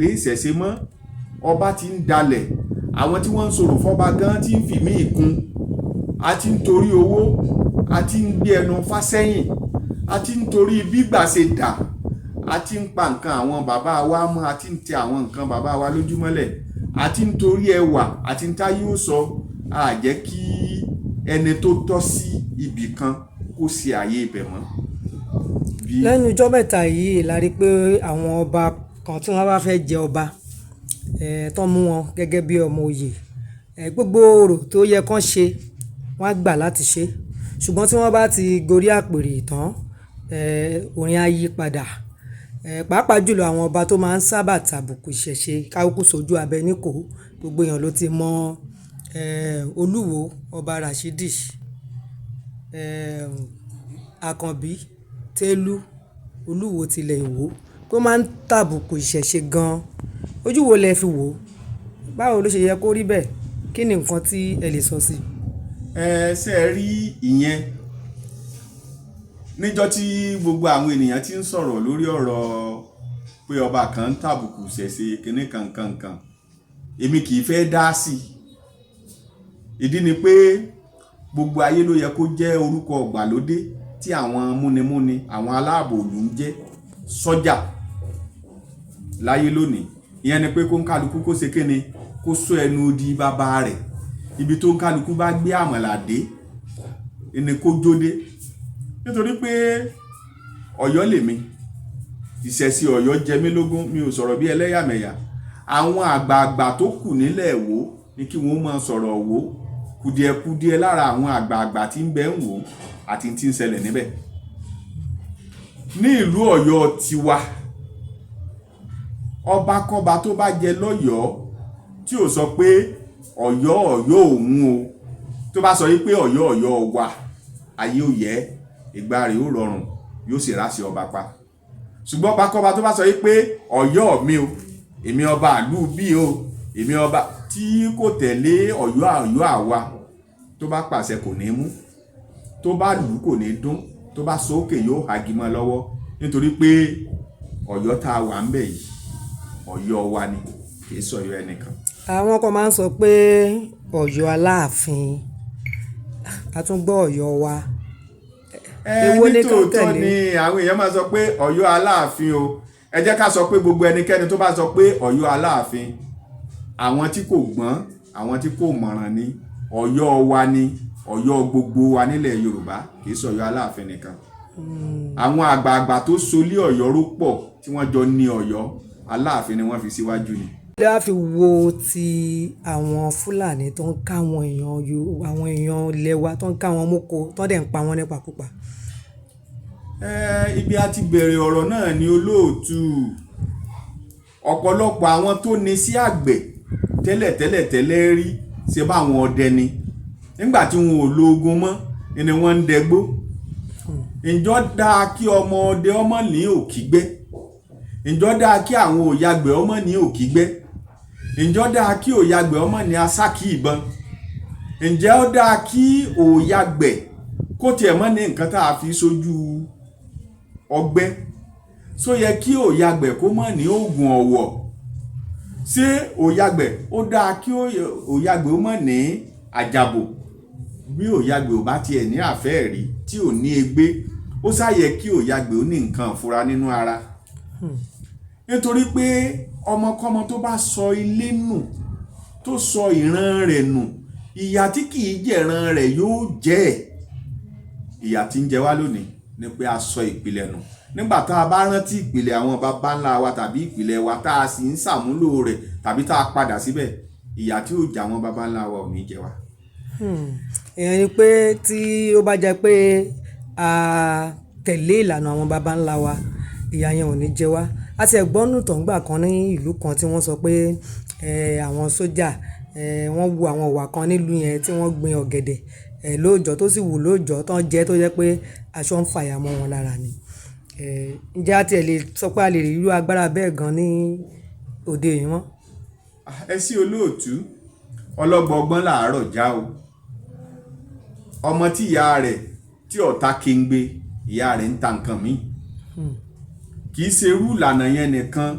Ní ìṣẹ̀ṣe mọ́, ọba ti ń dalẹ̀, àwọn tí wọ́n ń sọ̀rọ̀ fọ́ba gan ti ń fi míì kún. A ti ń torí owó, a ti ń gbé ẹnu fásẹ́yìn, a ti ń torí bígbà ṣe dà, a ti ń pa nǹkan àwọn bàbá wa mọ́, a ti ń tẹ àwọn nǹkan bàbá wa lójúmọ́lẹ̀, a ti ń torí ẹwà àti ń táyé ó sọ, a jẹ́ kí ẹni tó tọ́ sí ibì kan kó ṣe àyè ibẹ̀ mọ́. Lẹ́nu ijọ́ mẹ́ta yìí la rí pé àwọn ọba kan tí wọ́n bá fẹ́ jẹ ọba, tán mú wọn gẹ́gẹ́ bí ọmọ oyè, gbogbo orò tó yẹ kán ṣe, wọ́n á gbà láti ṣe. Ṣùgbọ́n tí wọ́n bá ti gorí àpèrè tán, orin á yí padà. Pàápàá jùlọ àwọn ọba tó máa ń sábà tàbùkù ìṣẹ̀ṣe ká kúkú sojú abẹ níkòó, gbogbo èèyàn ló ti mọ, Olúwo, ọba Rashidi, Àkànbí, Télú, Olúwo tilẹ̀ Ìwó, kó máa ń tàbùkù ìṣẹ̀ṣe gan. Ojú wo lẹ fi wò ó? Báwo ló ṣe yẹ kó rí bẹ́ẹ̀? Kí ni nǹkan tí ẹ lè sọ sí i? Ẹ ṣé ẹ rí ìyẹn. Níjọ́ tí gbogbo àwọn ènìyàn tí ń sọ̀rọ̀ lórí ọ̀rọ̀ pé ọba kan ń tàbùkù ìṣẹ̀ṣe kìnní kan kan kan, èmi kì í fẹ́ dá sí i. Ìdí ni pé gbogbo ayé ló yẹ kó jẹ́ orúkọ ìgbàlódé tí àwọn múnimúni, àwọn aláàbò ìlú ń jẹ́ sọ́jà láyé lónìí. Ìyẹn ni pé kó ń kálukú kó ṣe kíni, kó sọ ẹnu odi bàbá rẹ̀. Ibi tó ń kálukú bá gbé àmàlà dé, ẹni kó jó dé. Nítorí pé Ọ̀yọ́ lèmi, ìṣẹ̀ṣe Ọ̀yọ́ jẹ mí lógún, mi ò sọ̀rọ̀ bí ẹlẹ́yàmẹ̀yà. Àwọn àgbààgbà tó kù nílẹ̀ Ìwó ní kí wọ́n máa sọ̀rọ̀ Ìwó kùdìẹ̀kùdìẹ lára àwọn àgbààgbà tí ń bẹ ń wò àti tí ń ṣẹlẹ̀ níbẹ̀. Ní ìlú Ọ̀yọ́ tiwa, ọba kọ́ba tó bá jẹ lọ́yọ̀ọ́ tí ò sọ pé Ọ̀yọ́ Ọ̀yọ́ òun o, tó bá sọ wípé Ọ̀yọ́ Ọ̀yọ́ wa, ayé ò yẹ, ìgbà rẹ̀ ó rọrùn, yóò sì ráṣẹ ọba pa. Ṣùgbọ́n ọba kọ́ba tó bá sọ wípé Ọ̀yọ́ mi o, èmi ọba ìlú bí o, èmi ọba tí kò tẹ̀lé Ọ̀yọ́ Ọ̀yọ́ àwa, tó bá pàṣẹ kò ní mú, tó bá lù kò ní dún, tó bá sókè yóò hagi mọ́ lọ́wọ́. Nítorí pé Ọ̀yọ́ tá a wà ń bẹ̀ yìí, Ọ̀yọ́ wa ni, kì í sọ Ọ̀yọ́ ẹnìkan. Àwọn kan máa ń sọ pé Ọ̀yọ́ Aláàfin, a tún gbọ́ Ọ̀yọ́ wa. Èwo Ní ni ká tòótọ́ tẹ̀lé? ni àwọn èèyàn máa sọ pé Ọ̀yọ́ Aláàfin o. Ẹ jẹ́ ká sọ pé gbogbo ẹnikẹ́ni tó bá sọ pé Ọ̀yọ́ Aláàfin, àwọn tí kò gbọ́n, àwọn tí kò mọ̀ràn ni. Ọ̀yọ́ wa ni, Ọ̀yọ́ gbogbo wa nílẹ̀ Yorùbá, kì í sọ Ọ̀yọ́ Aláàfin nìkan. Àwọn àgbààgbà tó solé Ọ̀yọ́ ró pọ̀ tí wọ́n jọ ní Ọ̀yọ́, Aláàfin ni wọ́n fi síwájú ni. Lè wá fi wo ti àwọn Fúlàní tó ń ká àwọn èèyàn àwọn èèyàn ilẹ̀ wa tó ń ká wọn móko, tó dẹ̀ ń pa wọ́n nípakúpa. Ibi a ti bẹ̀rẹ̀ ọ̀rọ̀ náà ni olóòtú. Ọ̀pọ̀lọpọ̀ àwọn tó ní sí àgbẹ̀ tẹ́lẹ̀tẹ́lẹ̀ tẹ́lẹ̀ rí ṣe bá àwọn ọdẹ ni. Nígbà tí wọn ò lo ogun mọ́, ni wọ́n ń dẹgbó. Ǹjọ́ dáa kí ọmọ ọdẹ ọmọ ní òkígbẹ́? Ǹjọ́ dáa kí àwọn òyàgbẹ́ ọmọ ní òkígbẹ́? Ǹjọ́ dáa kí òyàgbẹ́ ọmọ ní asákì ìbọn? Ǹjẹ́ ó dáa kí òyàgbẹ́ kó tiẹ̀ mọ́ ní nǹkan tá a fi sójú ọgbẹ́? Ṣó yẹ kí òyàgbẹ́ kó mọ́ ní òògùn ọ̀wọ̀? Ṣé òyàgbẹ́ ó dáa kí òyàgbẹ́ ó mọ́ ní àjàbò? Bí òyàgbẹ́ ò bá tiẹ̀ ní àfẹ́ẹ̀rí tí ò ní egbé, ó ṣàyẹ kí òyàgbẹ́ ó ní nǹkan ìfura nínú ara. Nítorí pé ọmọkọ́mọ tó bá sọ ilé nù, tó sọ ìran rẹ̀ nù, ìyà tí kì í jẹ̀ran rẹ̀ yóò jẹ́ ẹ̀. Ìyà tí ń jẹ wá lónìí ni pé a sọ ìpìlẹ̀ nù. Nígbà tá a bá rántí ìpìlẹ̀ àwọn baba ńlá wa tàbí ìpìlẹ̀ wa tá a sì ń ṣàmúlò rẹ̀ tàbí tá a padà síbẹ̀, ìyà tí ó jẹ àwọn baba ńlá wa ò ní jẹ wá. Ìyẹn ni pé tí ó bá jẹ́ pé a tẹ̀lé ìlànà àwọn baba ńlá wa, ìyà yẹn ò ní jẹ wá. A ti ẹ̀ gbọ́ nù tán gbà kan ní ìlú kan tí wọ́n sọ pé, àwọn sójà, wọ́n wu àwọn ìwà kan nílùú yẹn tí wọ́n gbin ọ̀gẹ̀dẹ̀, lóòjọ́ tó sì wù lóòjọ́ tán jẹ́ tó jẹ́ pé aṣọ ń fàya mọ́ wọn lára ni. Ǹjẹ́ a ti ẹ lè sọ pé a lè rí irú agbára bẹ́ẹ̀ gan ní òde yìí mọ́? Ẹ sí olóòtú, ọlọ́gbọ́n làárọ̀ já o. Ọmọ tí ìyá rẹ̀ tí ọ̀tá kéńgbé, ìyá rẹ̀ ń ta nǹkan mi. Kì í ṣe irú ìlànà yẹn nìkan.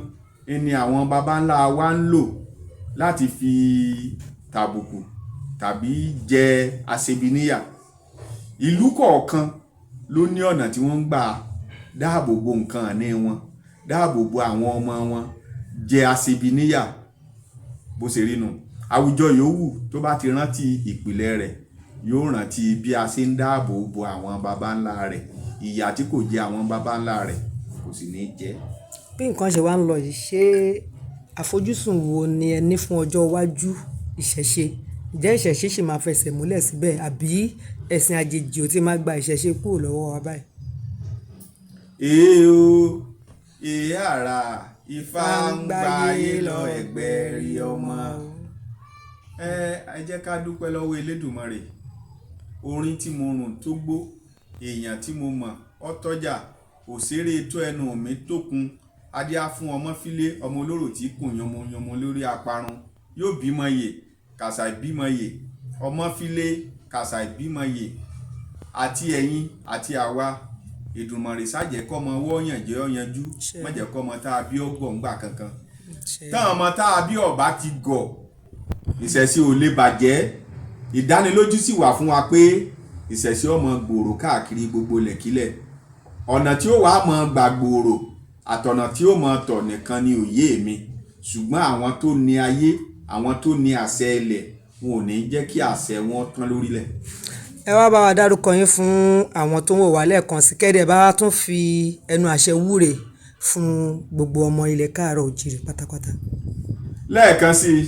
ni àwọn baba ńlá wa ń lò láti fi tàbùkù tàbí jẹ aṣebi níyà. Ìlú kọ̀ọ̀kan ló ní ọ̀nà tí wọ́n ń gbà dáàbò bo nǹkan ìní wọn, dáàbò bo àwọn ọmọ wọn, jẹ aṣebi níyà. Bó ṣe rí nu. Àwùjọ yòówù tó bá ti rántí ìpìlẹ̀ rẹ̀ yóò rántí bí a ṣe ń dáàbò bo àwọn baba ńlá rẹ̀. Ìyà tí kò jẹ àwọn baba ńlá rẹ̀ kò sì ní jẹ. Bí nǹkan ṣe wà ń lọ yìí, ṣé àfojúsùn wo ni ẹ ní fún ọjọ́ iwájú ìṣẹ̀ṣe? Ǹjẹ́ ìṣẹ̀ṣe ṣì máa fẹsẹ̀ múlẹ̀ síbẹ̀ àbí ẹ̀sìn àjèjì ò tí máa gba ìṣẹ̀ṣe kúrò lọ́wọ́ wa báyìí? Èé o, èé àrà, Ifá ń gbáyé lọ ẹgbẹ́ rí ọmọ. Ẹ jẹ́ ká dúpẹ́ lọ́wọ́ Elédùmarè. Orin tí mo rùn tó gbó, èèyàn tí mo mọ̀, ó tọ́jà, òṣèré tó ẹnu mi tó kun, adé á fún ọmọ fílé, ọmọ olóró tí kùn yànmùyànmù lórí aparun, yóò bímọ yè, kàṣà ìbímọ yè, ọmọ fílé, kàṣà ìbímọ yè, àti ẹ̀yin àti àwa, Èdùmàrè ṣàjẹ́ kọ́mọ wọ́yàn jẹ́ ó yanjú, má jẹ́ kọ́mọ tá a bí ó gọ̀ ńgbà kankan. Táwọn ọmọ tá a bí ọ̀bá ti gọ̀, ìṣẹ̀ṣe ò lè bàjẹ́. Ìdánilójú sì wà fún wa pé ìṣẹ̀ṣe ó máa gbòòrò káàkiri gbogbo ilẹ̀kílẹ̀. Ọ̀nà tí ó wà máa gbà gbòòrò àtọ̀nà tí ó máa tọ̀ nìkan ni òye mi. Ṣùgbọ́n àwọn tó ní ayé, àwọn tó ní àṣẹ ilẹ̀, wọn ò ní jẹ́ kí àṣẹ wọn tán lórílẹ̀. Ẹ wá bá wa dárúkọ yín fún àwọn tó ń wò wá lẹ́ẹ̀kan sí kẹ́dẹ̀ bá wa tún fi ẹnu àṣẹ wúre fún gbogbo ọmọ ilẹ̀ káàárọ̀ oòjíire pátápátá. Lẹ́ẹ̀kan sí i,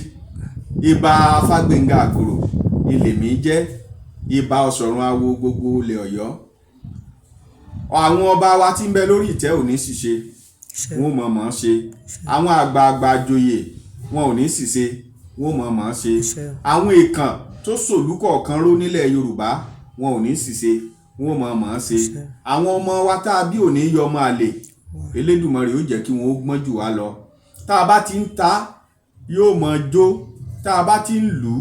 Ìbà Fágbénga Àgòrò ilé mi jẹ́, Ìbà Ọ̀ṣọ̀run awo gbogbo ilẹ̀ Ọ̀yọ́. Àwọn ọba wa tí ń bẹ lórí ìtẹ́ ò ní ṣìṣe, wọn ò mọ̀ mọ̀ ṣe. Àwọn àgbààgbà joyè wọn ò ní ṣìṣe, wọn ò mọ̀ mọ̀ ṣe. Àwọn èèkàn tó ṣòlú kọ̀ọ̀kan ró nílẹ̀ Yorùbá wọn ò ní ṣìṣe, wọn ò mọ̀ mọ̀ ṣe. Àwọn ọmọ wa tá a bí ò ní yọ ọmọ àlè, Elédùmarè ó jẹ́ kí wọn ó gbọ́n jù wá lọ. Tá a bá ti ń ta yóò mọ jó, tá a bá ti ń lù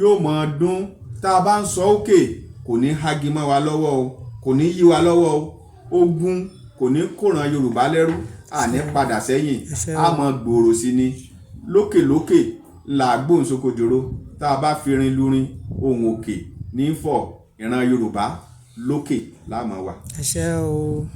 yóò mọ dún, tá a bá ń sọ òkè kò ní hági mọ́ wa lọ́wọ́ o, kò ní yí wa lọ́wọ́ o. Ogun kò ní kóran Yorùbá lẹ́rú, àní padà sẹ́yìn, a mọ gbòòrò sí ni. Lókèlókè là gbóhùnsókòjòrò, tá a bá fi rin lurin ohun òkè ní fọ̀, ìran Yorùbá lókè la máa wà. Àṣẹ o.